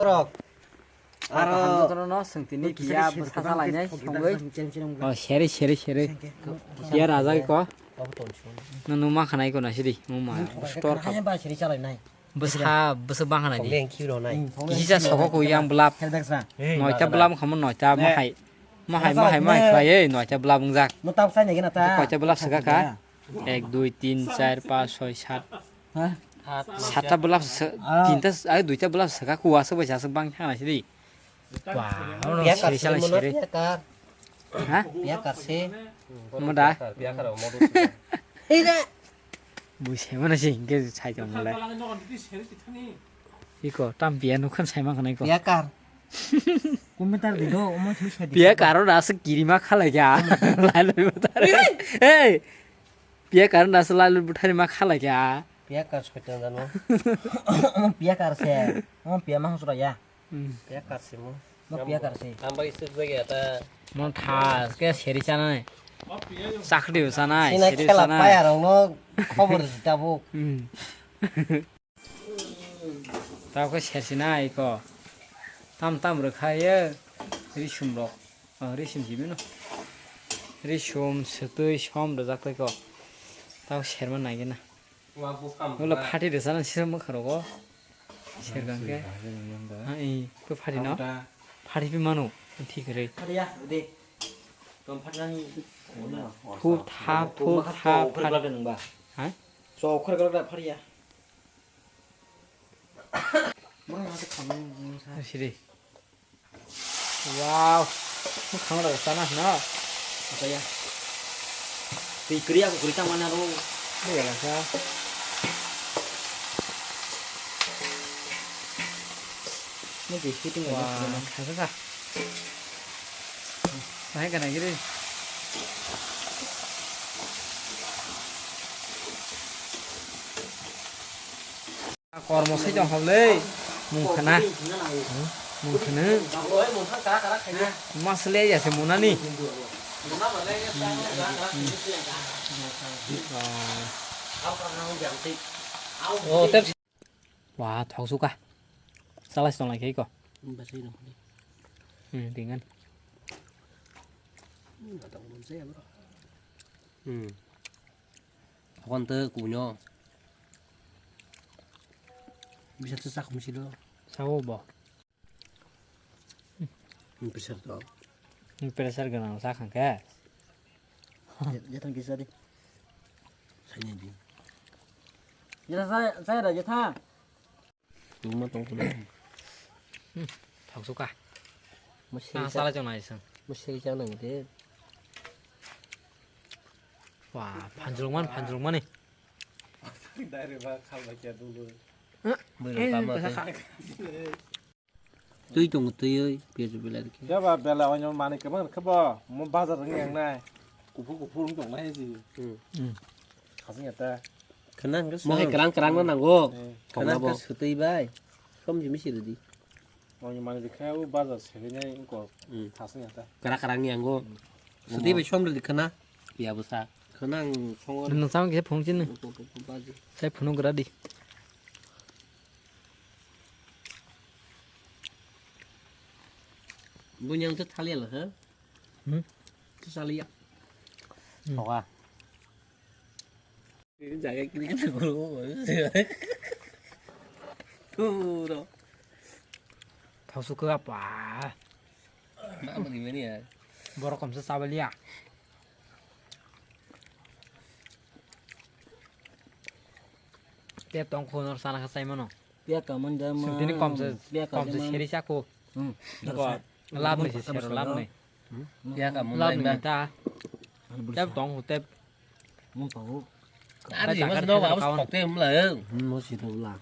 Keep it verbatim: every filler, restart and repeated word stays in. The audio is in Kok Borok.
Rok. Aro hamjakno no swng tini kiya bwsa salainai songwi. Oh, seri, seri, seri. Kiya raja ko. No, no ma khanai ko na sidi. Mo ma store kha. Bwsa, bwsa bang khanai di. Kisi ja soko ko yang belap. Noita belap khamu noita ma hai. Ma hai, ma hai, ma hai khlai ei noita belap wngjak. Noita belap swka kha. Ek, dui, tin, char, panch, choi, sat. Satta belap, tinta, ai, duita belap swka kuwa se bai sa bang thang sidi. Wah, ono seri sala seri. Piyakar. Ha? Piyakar se. Moda? Piyakar, moda se. Hei da. Bui se mana sih, hingke sai tong mole. Iko, tam biya nukhan sai ma khanai ko. Piyakar. Komentar di do, omo sui sai di. Piyakar o rasa kirima khalai kya. Lalu butar. Hei. Piyakar o rasa lalu butar ma khalai kya. Piyakar soitan jano. Omo piyakar se. Omo piya ma hosra ya. Hmm. Piyakar se mo. Mo piyakar se. Ang bai suk jagya ta. Mo tha ke seri chanai. Chakri chanai, sina seri khela chanai. Paya rong no khobor di tabuk. Hmm. Tao ke seri sinai ko. Tam tam rwkha ye. Risum rok. Oh, risum jibino. Risum sutui som rwjak ko. Tao serma nai gena. Ulo pharti rwchana siro mwkhang rogo. Serkang khe. Ha, i, khe pharti no? Pharti pi mano. Thik re. Pharya, de. Tom pharnani. Phu tha, phu tha, pharya. Ha? So, khor kala pharya. Siri. Wow. Khang da sana na. Apa ya? Tui kri aku kri tang mana ro. Iya lah sa. Ini di shooting. Wah, khasa sa. Naik kana giri. Kormo sai tong hable. Mung khana. Mung khana. Masle ya se munani. Oh, tep. Wah, thok suka. Salai tong lai ko. Hmm, dengan. Hmm. Hokon te kunyo. Bisa tu sak misi lo. Sao bo. Pressure to. Pressure ganang sak hangke. Jatang kisa di. Sanya di. Jatang saya, saya ada jatang. Tuma tong kulo. Thok suka. Nang sala chong nai sang. Musiri chang nang de. Wah, phanjrung man, phanjrung mani. Dai re ba khal ba kya dulu. Bwrwi kama tei. Twi tongo, twi oi, piyaj belai rikhe. Khe ba bela oino manwi kwbang rwkhe bo, mo bazar wng yang nai. Kuphur kuphur wng tong nai si. Hmm. Hmm. Khasing ya ta. Khana hwnkhe mo hai kwrang kwrang no nango. Eh. Khana hwnkhe swtwi bai. Som jimi si rwdi. Oino manwi rwkhe o bazar sebai nai wngkor. Hmm. Khasing ya ta. Kwrang kwrang ni ango. Hmm. Swtwi bai som rwdi khana. Piya bwsa. Khana ang songo. Nwng sama kisa phung chini. Sai phunuk gra di. Bunyang te thaliya la ha? Hmm? Te saliya. Hmm. Thoka. Ini jaga kiri kiri guru. Turo. Thok suka apa? Mak mani mani ya. Borok komsa sabaliya. Te tong khunor sana kha sai mano. Piya kaman jama. Sutini komsa, piya komsa kaman. Seri sako. Hmm. Ko lab ni sero lab ni. Piya kaman lab ni ta. Tep tong tep. Mun tong. Ari mas do abos kokte mla. Hmm, mo si to la.